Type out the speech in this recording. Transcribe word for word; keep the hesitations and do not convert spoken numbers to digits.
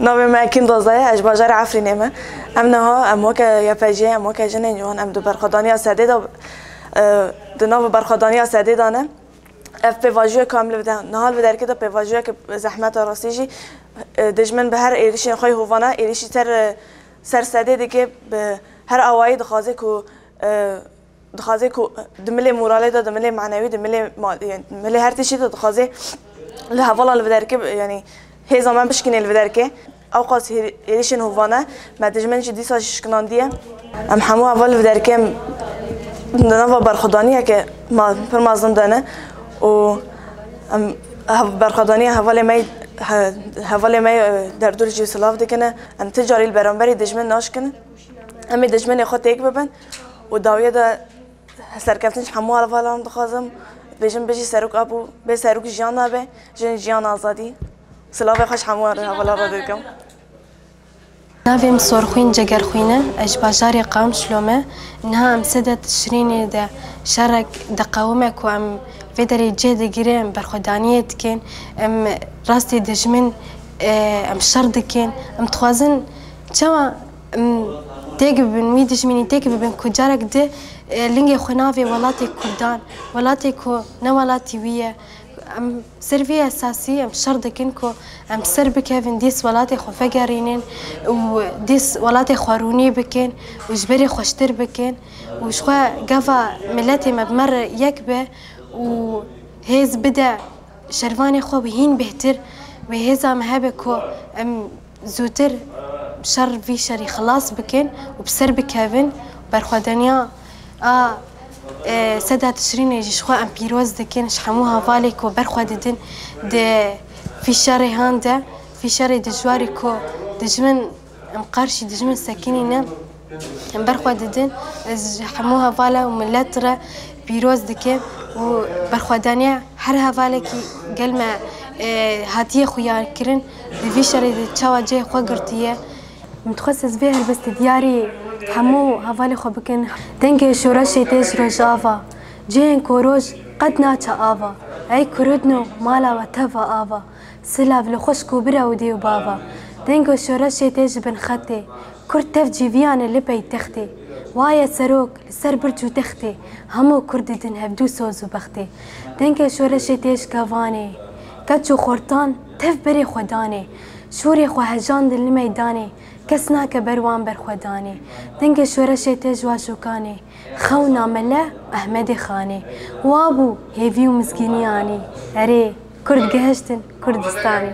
Navê me Ekîn Doza ye, ez ji bajarê Efrînê me. Em niha, em weke Y P G, em weke jinên ciwan, em di berxwedaniya sedê de, e, di nav berxwedaniya sedê de ne. Ev pêvajoyek em li vide-, niha li vê derkê de pêvajoyeke zehmet e rastî jî. E, dijmin bi her êrişên xwe yê hovane, êrişî ser, e, ser sedê dike, bi her awayî dixwaze ku, e, dixwaze ku di milê moralê de, di milê manewî, di milê ma-, yani, milê her tiştî de dixwaze li hevala li vê derkê, yani, hêza me bişkîne li vê derkê. Ewqas hê-, êrişên hovane me dijmin jî dîsa jî şikinandiye. Em hemû heval li vê derkê em di nava berxwedaniyeke ma-, pir mezin de ne û em hev-, berxwedaniya hevalê me, he-, hevalê me, e, derdor jî silav dikine. Em ti carî li beramberî dijmin naşkinin. Em ê dijminê xwe têk bibin û dawiyê de serkeftin ji hemû hevalan dixwazim. Dibêjim bijî Serok Apo, bê Serok jiyan nabe, jin jiyan azadî. Silavê xwe ji hemû hevalan re dikim. Navê min Sorxwîn Cegerxwîn e, ez ji bajarê Qamişlo me. Niha em sedê Tişrînê de şerek diqewime ku em vê derê cih digire, em berxwedaniyê dikin, em rastî dijmin, e, em şer dikin. Em dixwazin çawa em têk bibin, wî dijminî têk bibin ku carek di, e, lingê xwe navê welatê Kurdan, welatê ku ne welatî wî ye. Em ser vê esasî em şer dikin ku em ser bikevin, dîs welatê xwe vegerînin û dîs welatê xwe rûnî bikin û ji berê xweştir bikin û ji xwe gava miletê me bi me re yek be û hêz bide şervanê xwe bi hîn bêhtir wê hêza me hebe ku em zûtir şer, vî şerî xilas bikin û bi ser bikevin. Berxwedaniya a, e, sedê Tişrînê jî ji xwe em pîroz dikin, ji hemû hevalê ku berxwe didin di vî şerê han de, vî şerê dijwarî ku dijmin, em qarşî dijmin sekinîne, em berxwe didin. Ez ji hemû hevala û milet re pîroz dikim û berxwedaniya her hevalekî gel me, e, hatiye xuyakirin, di vî şerê de çawa cihê xwe girtiye. Min dixwest ez vê helbestê diyarî hemû hevalê xwe bikin. Dengê şoreşê tê ji Rojava, cihên ku roj qet naçe ava. Ey Kurudno, mala we teva ava. Silav li xwişk û bira û dê û bava. Dengê şoreşê tê ji bin xetê, Kurd tev cîviyane li peytextê. Waye serok li ser birc û textê, hemû Kurd didin hevdû soz û bextê. Dengê şoreşê tê ji kevanê, keç û xortan tev berê xwe danê. Şûrê xwe hejandin li meydanê, kes nake ber wan berxwedanê. Dengê şoreşê tê ji Waşûkanê, xewna Mele Ehmedê Xanê. Wa bû hêvî û mizgînî anî. Erê, Kurd gihiştin Kurdistanê.